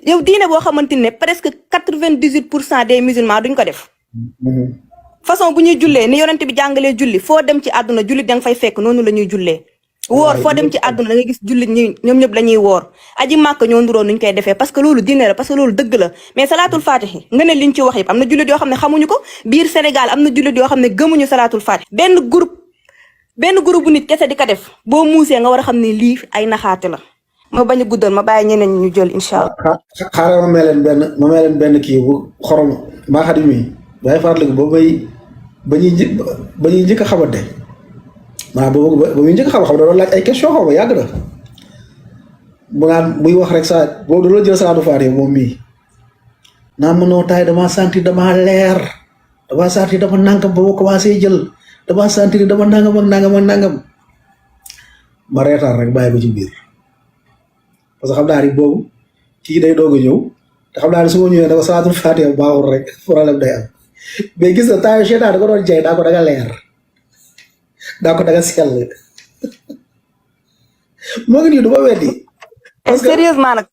yow diine boo xamante ne presque 98% des musulmans duñ ko def. façon bu ñuy jullee ni yonent bi jàngalee julli foo dem ci àdduna jullit da nga fay fekk noonu la ñuy jullee. woor foo dem ci àdduna da nga gis jullit ñi ñoom ñëpp la ñuy woor aji màkk ñoo nduroon nuñ koy defee parce que loolu diine la parce que loolu dëgg la mais salaatul faatihi nga ne liñ ci wax yëpp am na jullit yoo xam ne xamuñu ko biir Sénégal am na jullit yoo xam ne gëmuñu salaatul faatihi benn groupe bu nit kese di ko def boo muusee nga war a xam ne lii ay naxaate la ma bañ a guddal ma bàyyi ñeneen ñu jël incha allah. xaaral ma may leen benn kii bu xorom maa xadim mi waaye fàttaliku ba ñuy njëkk a xamante maa boobu ba muy njëkk xam da doon laaj ay question xaw ma yàgg na mu naan muy wax rek saa boobu da doon jël salaatu faatiha moom mii naa mënoo taay dama sentir dama leer dama sentir dama nangam ba ma commencé jël dama sentir dama nangam ak nangam ma reetaan rek bàyyi ko ci biir parce que xam naa ni boobu kii day doog a ñëw te xam naa ne su ma ñëwee dafa salaatul faatiha baaxul rek problème day am mais gis nga taay seetaan da ko doon jaay daa ko daga leer daa ko daga sell moo ngi nii du ma weddi. parce que sérieusement nag.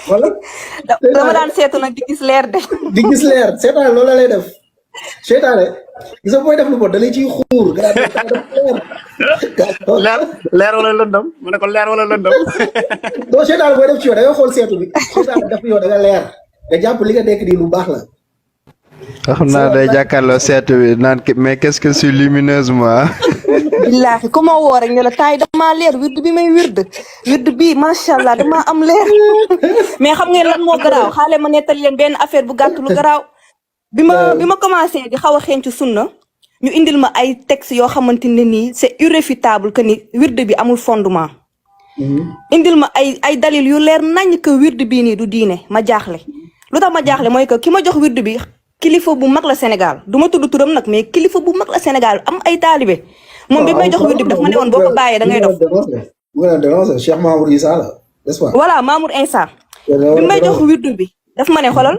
wala dama daan seetu nag di gis leer de. di gis leer seetaan loolu la lay def seetaane gis nga booy def lu bon da lay ciy xuur gars leer wala lëndëm mu ne ko leer wala lëndëm. doo seetaan booy def ci yow da nga xool seetu bi seetaan def yow da nga leer nga jàpp li nga nekk nii lu baax la. xam naa day jàkkaarloo seetu bi naan mais qu'est-ce que c'est lumineuse moi. billaahi ku ma woo rek ne la temps yi damaa leer wird bi may wird bii macha allah damaa am leer mais xam ngeen lan moo garaaw xaale ma nettali leen benn affaire bu gàtt lu garaaw. bi ma commencé di xaw a xeeñ ci sunna ñu indil ma ay textes yoo xamante ne nii c'est irréfutable que ni wird bi amul fondement. indil ma ay dalil yu leer nañ que wird bii nii du diine ma jaaxle lu tax ma jaaxle mooy que ki ma jox wird bi. kilifa bu mag la Sénégal du ma tudd turam nag mais kilifa bu mag la Sénégal am ay taalibe moom bi may jox wirdu bi daf ma ne woon boo ko bàyyee da ngay dof. mu ngi dénoncé Cheikh Mamour Issa la n'est-ce pas. voilà Mamour Insa bi may jox wirdu bi daf ma ne xoolal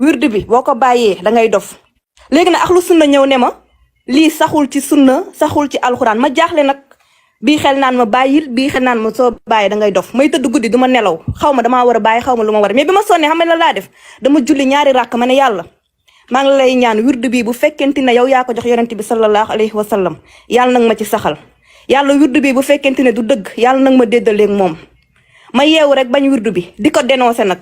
wirdu bi boo ko bàyyee da ngay dof léegi nag axlu sunna ñëw ne ma lii saxul ci sunna saxul ci alxuraan ma jaaxle nag bii xel naan ma bàyyil bii xel naan ma soo bàyyee da ngay dof may tëdd guddi du ma nelaw xaw ma damaa war a bàyyi xaw ma lu ma war a mais bi ma sonnee xam nga la laa def dama julli ñaari ràkk ma ne yàlla maa ngi lay ñaan wirdu bi bu fekkente ne yow yaa ko jox yonent bi sallallahu alayhi wa sallam yàlla nag ma ci saxal yàlla wirdu bi bu fekkente ne du dëgg yàlla nag ma déddaleeg moom ma yeewu rek bañ wirdu bi di ko dénoncé nag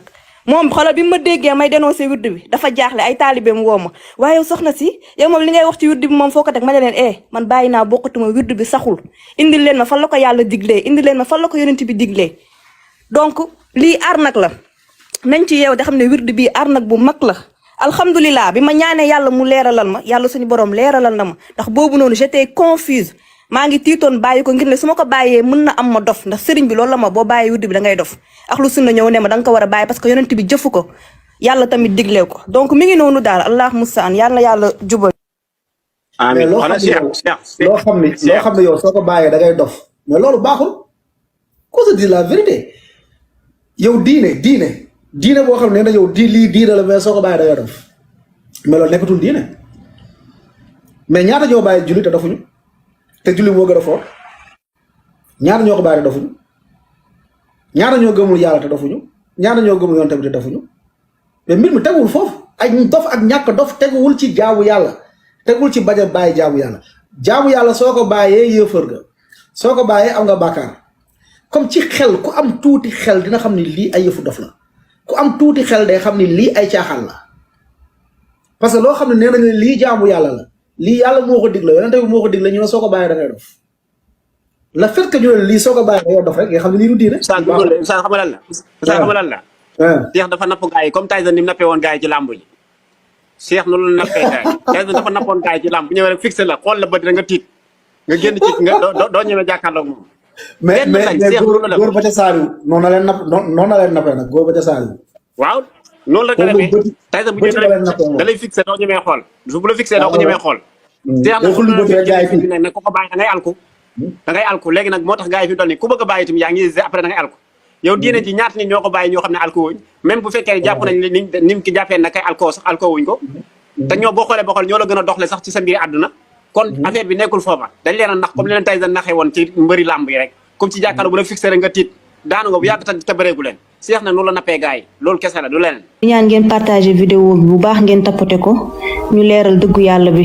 moom xoolal bi ma déggee may dénoncé wirdu bi dafa jaaxle ay taalibeem woo ma waaye yow soxna si yow moom li ngay wax ci wirdu bi moom foo ko teg ma ne leen man bàyyi naa bokkatuma wirdu bi saxul indil leen ma fan la ko yàlla diglee indil leen ma fan la ko yonent bi diglee donc lii arnaque la nañ ci yeew da xam ne wirdu bi arnaque bu mag la alhamdulilah bi ma ñaanee yàlla mu leeralal ma yàlla suñu borom leeralal na ma ndax boobu noonu j'étais confuse maa ngi tiitoon bàyyi ko ngir ne su ma ko bàyyee mën na am ma dof ndax sëriñ bi loolu la ma boo bàyyee wirdu bi da ngay dof ak lu sunna ñëw ne ma da nga ko war a bàyyi parce que yonent bi jëfu ko yàlla tamit diglee ko donc mi ngi noonu daal allah mustaan yàlla na yàlla jubal. amiin loo xam ne yow soo ko bàyyee da ngay dof mais loolu baaxul qu'on se dise la vérité yow diine boo xam ne na yow lii diine la mais soo ko bàyyi da ngay dof mais loolu nekkatul diine mais ñaata ñoo bàyyi julli te dofuñu te julli moo gën a fort ñaata ñoo ko bàyyi te dofuñu ñaata ñoo gëmul yàlla te dofuñu ñaata ñoo gëmul yoon tamit te dofuñu mais mbir mi teguwul foofu ay dof ak ñàkk dof teguwul ci jaamu yàlla teguwul ci bañ a bàyyi jaamu yàlla soo ko bàyyee yëfër nga soo ko bàyyee am nga bàkkaar comme ci xel ku am tuuti xel dina xam ni lii ay yëfu dof la ku am tuuti xel day xam ni lii ay caaxaan la parce que loo xam ne nee nañu lii jaamu yàlla la lii yàlla moo ko digle yonent bi moo ko digle ñu ne soo ko bàyyee da ngay dof le fait que ñu ne lii soo ko bàyyee da ngay dof rek nga xam ne lii du diine. Oustaz xam nga lan la. Oustaz xam nga lan la. Cheikh dafa napp gars yi comme Tyson ni mu nappee woon gars yi ci làmb yi. Cheikh noonu la nappee gars yi Tyson dafa nappoon gars yi ci làmb bu ñëwee rek fixé la xool la bët da nga tiit nga génn ci nga doo ñëwee jàkkaarloog moom. mais góor ba ca Saliou noonu la leen nappee nag góor ba ca Saliou. waaw noonu la ko defee Tyson bu ñëwee da lay fixé doo ñemee xool bu la fixé doo ko ñemee xool. Cheikh nag ne ku ko bàyyi da ngay alku da ngay alku léegi nag moo tax gars yi fi mu toll nii ku bëgg a bàyyi tamit yaa ngi après da ngay alku yow diine ji ñaata nit ñoo ko bàyyi ñoo xam ne alku wuñ même bu fekkee ne jàpp nañ ni mu ki jàppee na kay alkoo sax alkoo wuñ ko te ñoo boo xoolee ñoo la gën a doxle sax ci sa mbiri àdduna kon affaire bi nekkul foofa dañ leen a nax comme leen Tyson naxee woon ci mbëri làmb yi rek comme ci jàkkaarloo bu la fixé rek nga tiit daanu nga bu yàgg te bëreegu leen Cheikh na noonu la nappee gars yi loolu kese la du leneen. ñaan ngeen partager vidéo bi bu baax ngeen tapoter ko ñu leeral dëggu yàlla bi.